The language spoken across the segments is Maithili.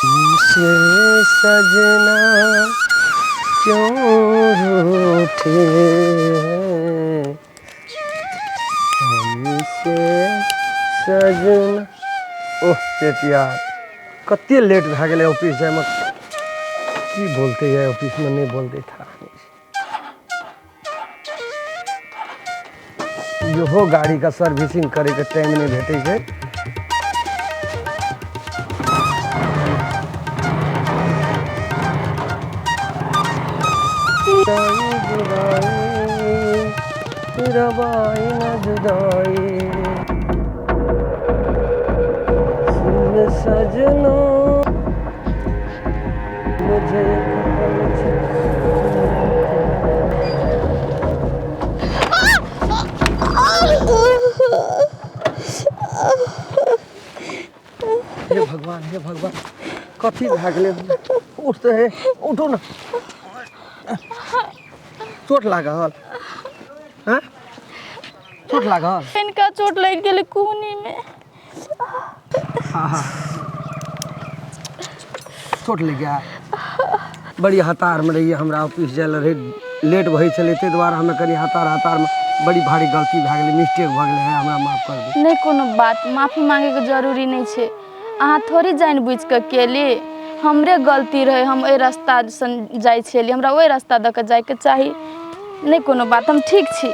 से सजना क्यों रूठे हैं हमसे सजना। ओह सेठ यार, कते लेट भए गेलै ऑफिस जाइमे। की बोलते है ऑफिसमे, नहि बोलते था। इहो गाड़ीके सर्विसिंग करैके टाइम नहि भेटै छै। जुदाई न जुदाई, सुन सजना मुझे एक पल। हे भगवान, हे भगवान, कथी भए गेलै? उठ तऽ, हे उठू ने। चोट लागल? हँ, चोट लागल। हिनका चोट लागि गेलै कोहनीमे। हाँ, चोट लागि गया। बड़ी हतारमे रहियै, हमरा ऑफिस जाय लए रहै, लेट भऽ छलै, ताहि दुआरे हमे कनि हतार हतारमे बड़ी भारी गलती भए गेलै, मिस्टेक भऽ गेलै। है हमरा माफ कर दू। नहि कोनो बात, माफी मांगेके जरूरी नहि छै। अहाँ थोड़ी जानि बुझि कऽ केली, हमरे गलती रहै। हम एहि रास्तासँ जाइ छलियै, हमरा ओहि रास्ता दऽ कऽ जाइके चाही। नहि कोनो बात, हम ठीक छी।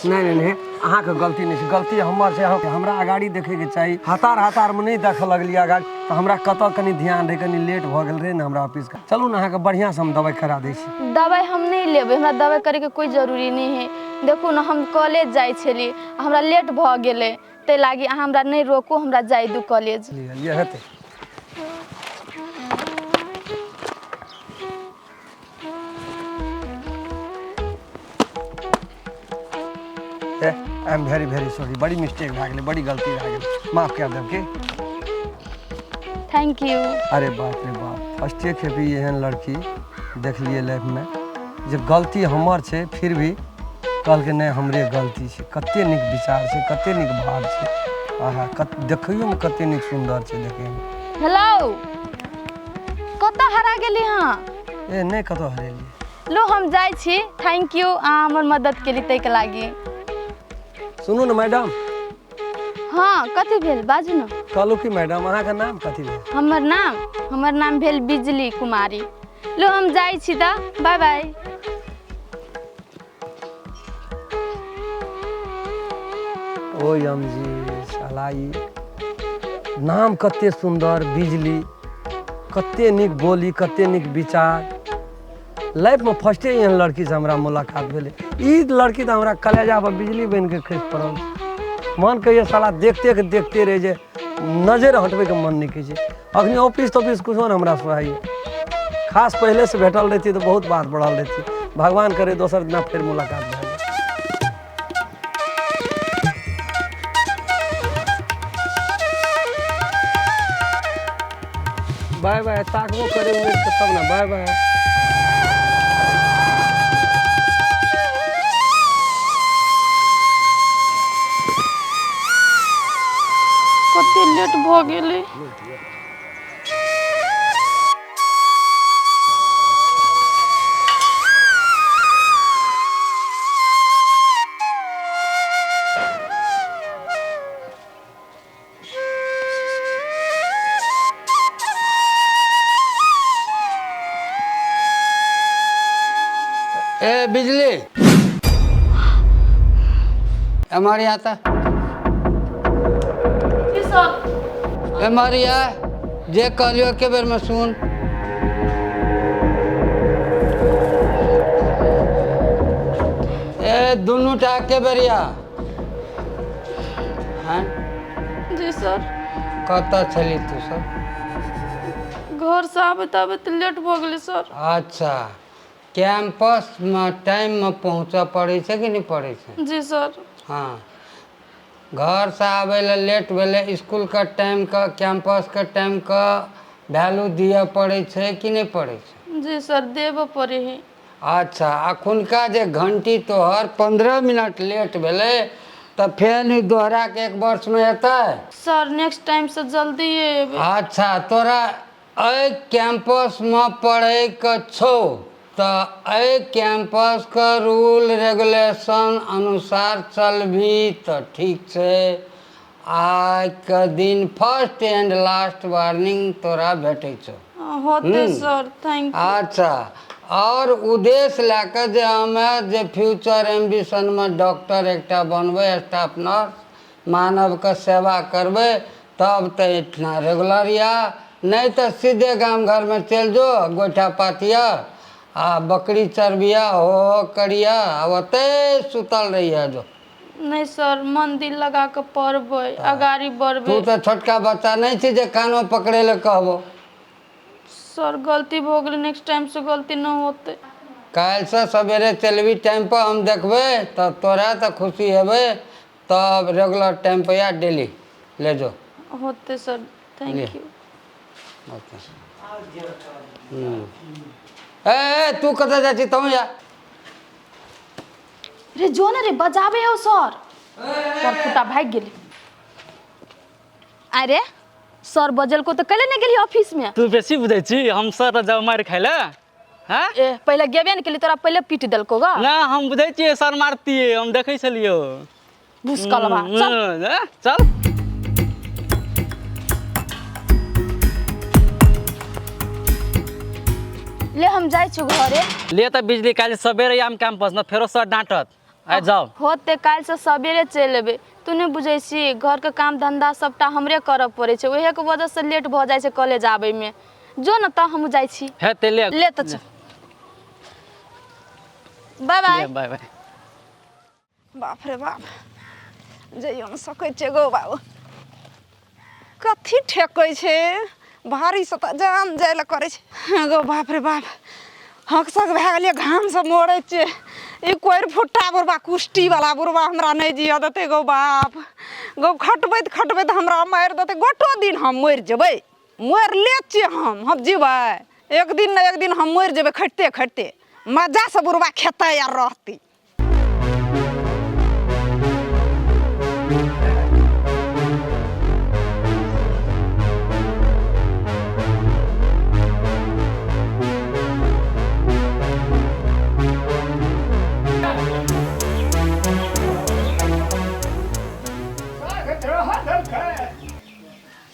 नहि नहि नहि, अहाँके गलती नहि छै, गलती हमर छै। हमरा अगाड़ी देखैके चाही, हतार हतारमे नहि देखऽ लगलियै अगाड़ी, तऽ हमरा कतऽ कनि ध्यान रहै, कनि लेट भऽ गेल रहै ने हमरा ऑफिसके। चलू ने, अहाँके बढ़िआँसँ हम दवाइ करा दै छी। दवाइ हम नहि लेबै, हमरा दवाइ करैके कोइ जरूरी नहि है। देखू ने, हम कॉलेज जाइ छली, हमरा लेट भऽ गेलै, ताहि लागी अहाँ हमरा नहि रोकू, हमरा जाइ दू कॉलेज। लिअ लिअ, हेतै। I am very very sorry, बड़ी मिस्टेक भए गेलै, बड़ी गलती भए गेलै, माफ कए देब की? Thank you. अरे बाप रे बाप, फर्स्टे खेपी एहन लड़की देखलियै लाइफमे जे गलती हमर छै फिर भी कहलकै नहि हमरे गलती छै। कते नीक विचार छै, कते नीक भाव छै। आहा, कत देखैयोमे कते नीक सुन्दर छै देखैमे। हेलो, कतऽ हरा गेली अहाँ? ए नहि, कतऽ हरेलियै। लो, हम जाइ छी। Thank you, अहाँ हमर मदद केली ताहिके लागी। सुनू ने मैडम। हँ, कथी भेल? बाजू ने। कहलहुँ कि मैडम, अहाँके नाम कथी भेल? हमर नाम, हमर नाम भेल बिजली कुमारी। लो, हम जाइ छी तऽ, बाय बाय। ओ यम जी, साला ई नाम कते सुन्दर बिजली, कते नीक बोली, कते नीक विचार। लाइफमे फर्स्टे एहन लड़कीसँ हमरा मुलाकात भेलै। ई लड़की तऽ हमरा कलेजापर बिजली बनि कऽ खसि पड़ल। मन कहिए साला देखते के देखते रहि जे नजरि हटबैके मन नहि कहै छै। अखनी ऑफिस तॉफिस कुछो ने हमरा सोहाइए। खास पहिलेसँ भेटल रहितियै तऽ बहुत बात बढ़ल रहितियै। भगवान करे दोसर दिना फेर मुलाकात भए जाय। बाय बाय। ताकबो करे उम्मीद के तब ना। Bye bye. कते लेट भऽ गेलै। ए बिजली, हमारे आता। की सब? ए मारिया, जे कहलियो एके बेर में सुन। ए दुनू टा एके बेरिया। हैं? जी सर। कतऽ छली तू सब? घरसँ आबैत आबैत लेट भऽ गेलै सर। अच्छा, कैंपसमे टाइममे पहुँचऽ पड़ै छै कि नहि पड़ै छै? जी सर। हँ, घरसँ आबै लए लेट भेलै, इसकुलके टाइमके, कैंपसके टाइमके वैल्यू दिअ पड़ै छै कि नहि पड़ै छै? जी सर, देबऽ पड़ै है। अच्छा, अखुनका जे घंटी तोहर 15 मिनट लेट भेलै तऽ फेर ई दोहरा के एक वर्षमे एतै? सर, नेक्स्ट टाइमसँ जल्दी एबै। अच्छा, तोरा एहि कैंपसमे पढ़ैके छौ तऽ एहि कैंपसके रूल रेगुलेशन अनुसार चलबही तऽ ठीक छै। आइके दिन फर्स्ट एंड लास्ट वार्निंग तोरा भेटै छौ। होते सर, thank you. अच्छा, आओर उद्देश्य लए कऽ जे हमे जे फ्यूचर एम्बिशनमे डॉक्टर एकटा बनबै, स्टाफ नर्स, मानवके सेवा करबै, तब तऽ एहिठिना रेगुलर या नहि तऽ सीधे गाम घरमे चलि जो, गोइठा पातिह आ बकरी चरबिह, हो हो करिह आ ओतहि सुतल रहिह जो। नहि सर, मन दिल लगा कऽ पढ़बै, अगाड़ी बढ़बै। तू तऽ छोटका बच्चा नहि छी जे कानो पकड़ै लए कहबो। सर, गलती भऽ गेलै, नेक्स्ट टाइम से गलती नहि होतै। काल्हिसँ सवेरे चलबी टाइमपर, हम देखबै तऽ तोरा तऽ खुशी हेबै। तब रेगुलर टाइम पर या डेली ले जो। होते सर, thank you. Okay. ए ए, तू कतऽ जाइ छी? तहूँ या। रे जो ने रे, बजाबे हो सर। पर फुटा भागि गेली। अरे सर बजल को तऽ कैले नहि गेली ऑफिस में? तू बेसी बुझै छी। हम सर जाउ मारि खाइ लए? हैं? ए, पहिले गेबे ने केली, तोरा पहिले पीट देलको गा। ना, हम बुझै छियै सर मारतियै, हम देखै छलियौ। भुसकलवा, चल। चल। ले, हम जाइ छी घरे। ले तऽ बिजली, काल्हि सवेरे आम कैंपस न, फेरो सर डाँटत। आइ जाउ। होते, काल्हिसँ सवेरे चलि एबै। तू नहि बुझै छी, घरके काम धन्धा सबटा हमरे करऽ पड़ै छै, ओहेके वजहसँ लेट भऽ जाइ छै कॉलेज आबैमे। जो ने तऽ, हमहूँ जाइ छी। हेतै, ले। ले तऽ चल, बाय बाय। ले, बाय बाय। बाप रे बाप, जइयो ने सकै छियै गौ बाबू। कथी ठेकै छै भारीसँ तऽ जान जाय लए करै छै गौ। बाप रे बाप, हक सक भए गेलियै, घामसँ मरै छियै। ई कोरि फुट्टा बुढ़बा, कुष्टीवला बुढ़बा हमरा नहि जियऽ देतै गौ बाप गौ। खटबैत खटबैत हमरा मारि देतै। गोटो दिन हम मरि जेबै, मरले छियै हम। हम जीबै एक दिन ने एक दिन हम मरि जेबै खटिते खटिते। मजासँ बुढ़बा खेतै आ रहतै।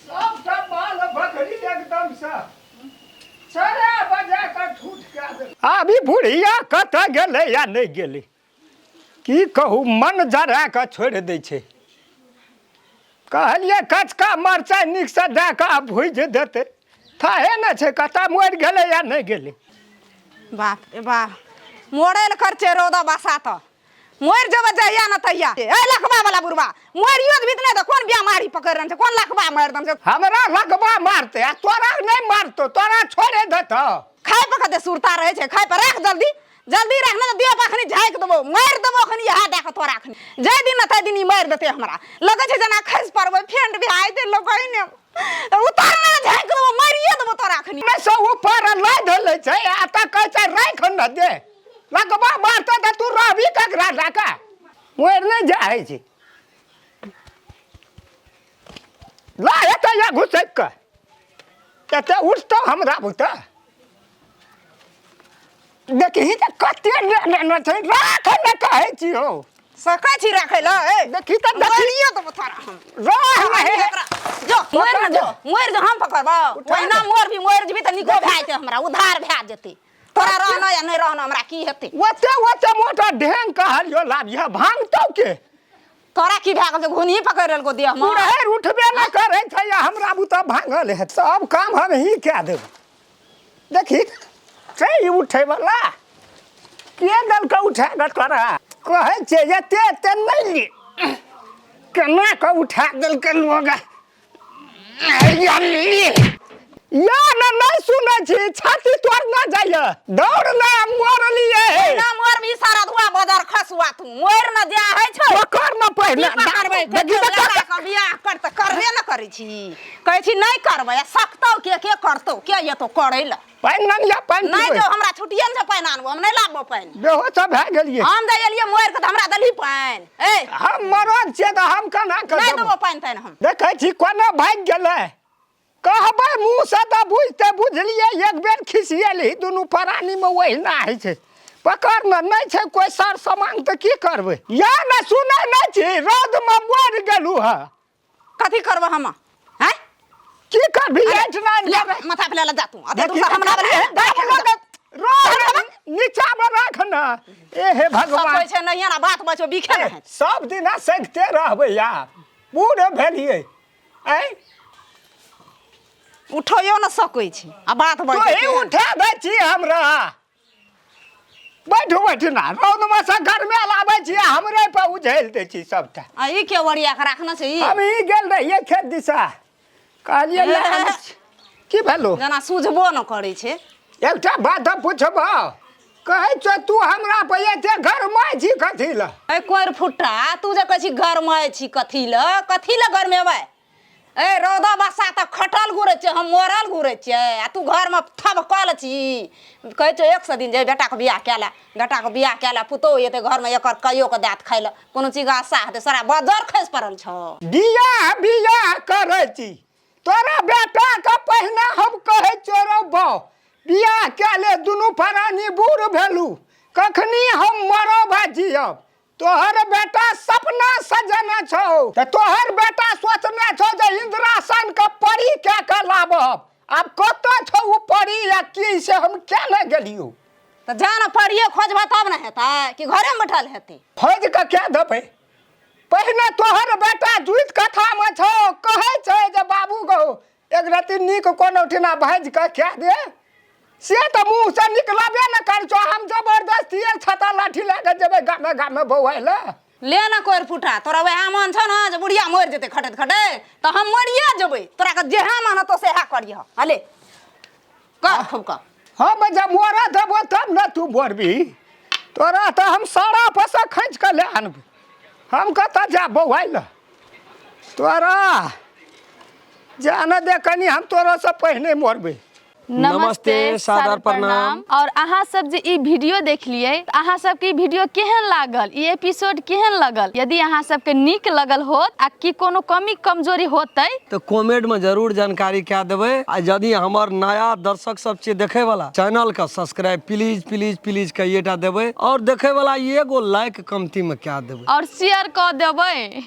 सबटा माल बकरी एकदमसँ चरा बजा कऽ ठूठ कए देलकै। आब ई बुढ़िया कतऽ गेलै या नहि गेलै, की कहू, मन जरा कऽ छोड़ि दै छै। कहलियै कचका मरचाइ नीकसँ दए कऽ आ भुजि देतै, थाहे ने छै कतऽ मरि गेलै या नहि गेलै। बाप रे बाप, मरै लए कर छै रौदा बसात, मरि जेबै जहिया ने तहिया। ए लखबा वाला बुढ़बा, मरियो जेबही तऽ नहि तऽ कोन बीमारी पकड़ि रहल छै? कोन लखबा मारि देने छै? हमरा लकबा मारतै आ तोरा नहि मारतौ? तोरा छोड़े देतौ? खाय पर कते सुरता रहै छै? खाय पर राख, जल्दी जल्दी राख, नहि तऽ देह पर अखनी झाँकि देबौ, मारि देबौ अखनी इएह दए कऽ तोरा। अखनी जाहि दिन ने ताहि दिन ई मारि देतै। हमरा लगै छै जेना खसि पड़बै, फेंट भए जेतै। लगै ने उतार, ने झाँकि देबौ, मारिए देबौ तोरा अखनी। मे से ऊपर लादि लै छै आ तऽ कहै छै राखि ने दे। लगबा मारतौ तऽ तू रहबी ककरा लए कऽ? मरि नहि जाइ छै। ला एतऽ या घुसकि कऽ एतऽ उठतौ हमरा बुते। देखही तऽ कते ने छै, राख ने कहै छी हौ। सकै छी राखै लए? ए देखी तऽ, देखी। मारिए देबौ तोरा हम। रह नहि। जो मरि न जो, मरि जो, हम पकड़बौ। उठा ओहिना दे। मरबी, मरि जेबी तऽ नीको भए जेतै, हमरा उद्धार भए जेतै। तोरा रहना या नहि रहना, हमरा की हेतै? ओते ओते मोटा ढेंग कहलियो लाबिह, भांगतौ के? तोरा की भए गेल छै? घुनही पकड़ि लेलको देहमे। उड़हरि उठबे नहि करै छै आ हमरा बुते भांगल है। सब काम हम ही कए देब। देखी छै ई उठैवला के देलकै उठा कऽ? तोरा कहै छियै एते एते नहि ले, केना कऽ उठा देलकै लोग? या ने नहि सुनै छी, छाती तोड़ ना जाइए। दौड़ ना, मरलिए। ना मरबी सारा धुआ बजार खसुआ, तू मर न जा है छौ। पकड़ न पहिले। की पकड़बै? देखी तऽ। लड़का के बियाह कर तऽ करबे न करै छी। कहै छी नहि करबै आ सकतौ के? के करतौ? के एतौ करै लए? पानि आनिया, पानि नहि। पीबै। जो, हमरा छुट्टिए ने छै पानि आनबो, हम नहि लाबबो पानि। बेहोश सब भए गेलियै। हम जे एलियै मरि कऽ तऽ हमरा देलही पानि? ए हम मरद छियै तऽ हम केना कऽ नहि देबौ? देबो पानि तानि हम। देखै छी कोना भागि गेलै। कहबै मुँहसँ तऽ बुझते बुझलियै। एक बेर खिसियेलही दुनू प्राणीमे ओहिना होइ छै। पकड़ ने, नहि छै कोइ सर सामान तऽ की करबै? या ने सुनै नहि छी, रौदमे मरि गेलहुँ हँ। कथी करबै हम? हैं, की करबी? एहिठिना ले, माथा पे ले ले जा तू। अते दूर से हमरा नीचा मे राख न। ए हे भगवान, सकै छै नहीं ना बात बचो बिखे नहीं। सब दिना सगिते रहबै यार, बूढ़ भेलियै। ऐ उठैयो न सकै छै आ बात बजै तोही उठा दै छी हमरा। बैठू बैठू ना, रौदमे सँ गरमे लाबै छी, हमरे पर उझेल दै छी सबटा। आ ई के ओरिया के राखने छै ई? हम ई गेल रहियै खेत दिशा, कहलियै ले आनै छी। की भेलो? जेना सुझबो न करै छै। एकटा बात हम पुछबौ, कहै छौ तू हमरा पर एते गरमाइ छी कथी लए? ए कोरि फुट्टा, तू जे कहै छी गरमाइ छी कथी लए, कथी लए गरमेबै? ए रौदा बसा तऽ खटल घुरै छियै, हम मरल घुरै छियै आ तू घरमे थबकल छी। कहै छौ 100 दिन जे बेटाके बियाह कए ले, बेटाके बियाह कए ले, पुतोहु एतै घरमे एकर कहियो कऽ दाँत खाइ लए कोनो चीजके आशा हेतै? सारा बजर खसि पड़ल छौ। बियाह बियाह करै छी तोरा बेटाके, पहिने हम कहै छियौ रौ बाउ, बियाह कए ले। दुनू प्राणी बूढ़ भेलू, कखनी हम मरब आ जियब? तोहर बेटा सपना सजेने छौ तऽ तोहर बेटा सोचने छौ जे इंदिरासन के परी कए के लाबब। आब कतऽ छौ ओ परी या की से हम किया नहि गेलियौ? तऽ जा ने, परिये खोजबह तब ने हेतै कि घरेमे बैठल हेतै? खोजि कऽ कए देबै? पहिने तोहर बेटा जुति कथामे छौ, कहै छै जे बाबू गौ, एक रति नीक कोनो ठिना भाजि कऽ कए दे। से तऽ मुँहसँ निकलबे ने करै छौ। हम जबरदस्ती एक छता लाठी लए कऽ जेबै गामे गामे बौआइ लए? ले ने कोरि फुटा, तोरा वएह मन छौ ने जे बुढ़िया मरि जेतै खटैत खटैत, तऽ हम मरिए जेबै। तोरा के जेहा मन हेतौ सेहा करिह। अले कर, खूब कर। हम जब मरऽ देबो तब ने तू मरबी। तोरा तऽ हम सारा पैसा खींच कऽ लए आनबै। हम कतऽ जायब बौआइ लए? तोरा जाने दे कनी, हम तोरासँ पहिने मरबै। नमस्ते, सादर प्रणाम। और अहाँ सब जे ई वीडियो देखलियै, तऽ अहाँ सबके ई वीडियो केहन लागल, ई एपिसोड केहन लगल? यदि अहाँ सबके नीक लगल होत आ कि कोनो कमी कमजोरी होतै तऽ कमेंट में जरूर जानकारी कए देबै। आ यदि हमर नया दर्शक सब छियै देखे वाला, चैनल के सब्सक्राइब प्लीज प्लीज प्लीज कइएटा देबै और देखे वाला एगो लाइक कमती में कए देबै और शेयर कऽ देबै।